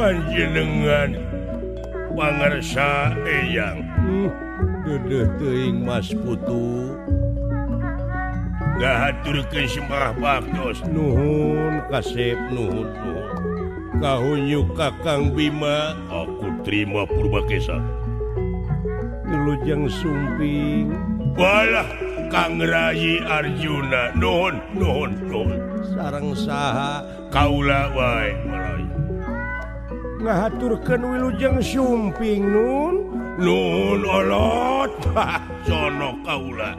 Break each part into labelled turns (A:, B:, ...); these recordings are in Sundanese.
A: Panjenengan pangarsa Eyang. Deudeuh teuing Mas Putu. Ngahaturkeun sembah baktos. Nuhun kasep nuhun nuhun. Kahunyu Kakang Bima, aku terima Purbakesa. Wilujeng sumping. Walah Kang Rayi Arjuna, nuhun nuhun nuhun. Sareng saha? Kaula wae Marai. Ngahaturkeun wilujeng sumping nun. Nuhun olot. Sono kaula.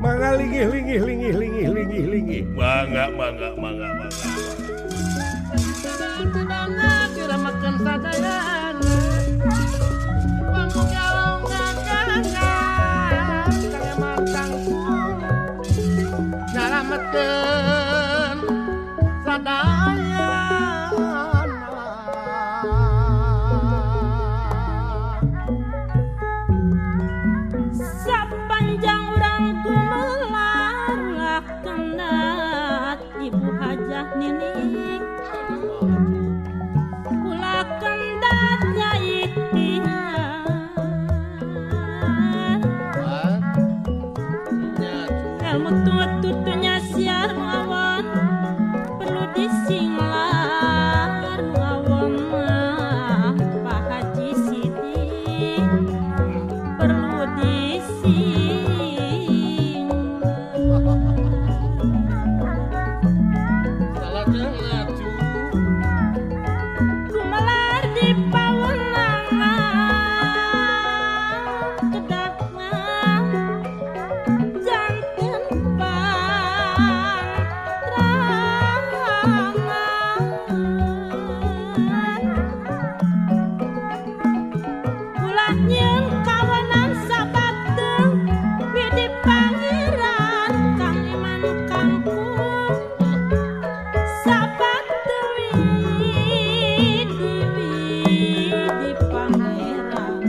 A: Mangga linggih linggih linggih linggih linggih linggih. Mangga mangga mangga mangga.
B: Sapanjang urang gumelar kendat Ibu Hajah Nining kula kendat nyai ikhtiar ilmu tutunya siar awan perlu disinglar awan mah Pak Haji Siti perlu disinglar. Gumelar di pawenangan kedahna janten pantrangan ulah nyeun kawanan sabateng widi pangeran Kang Iman Kangkung sabateng widi widi pangeran.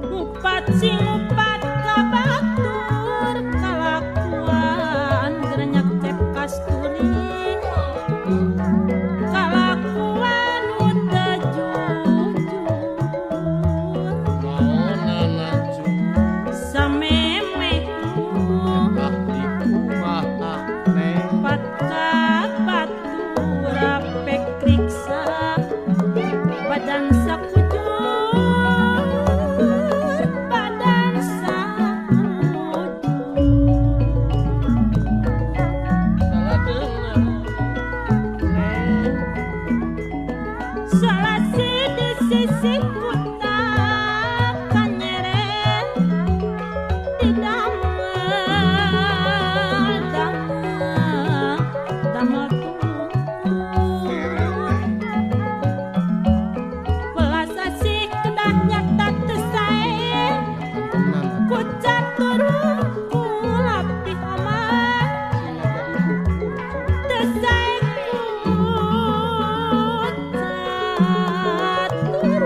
B: Ngupat sing ngupat ka batur kalakuan gerenyak cep kasturi kalakuan nu teu jujur samemeh pat ka batur apek riksa badan sakujur badan sakujur. Salasi di sisi kuta kanyeren di damel damel damel tuh welas asih kedah nyata teu sae ku catur ku lapih aman teu sae ku catur.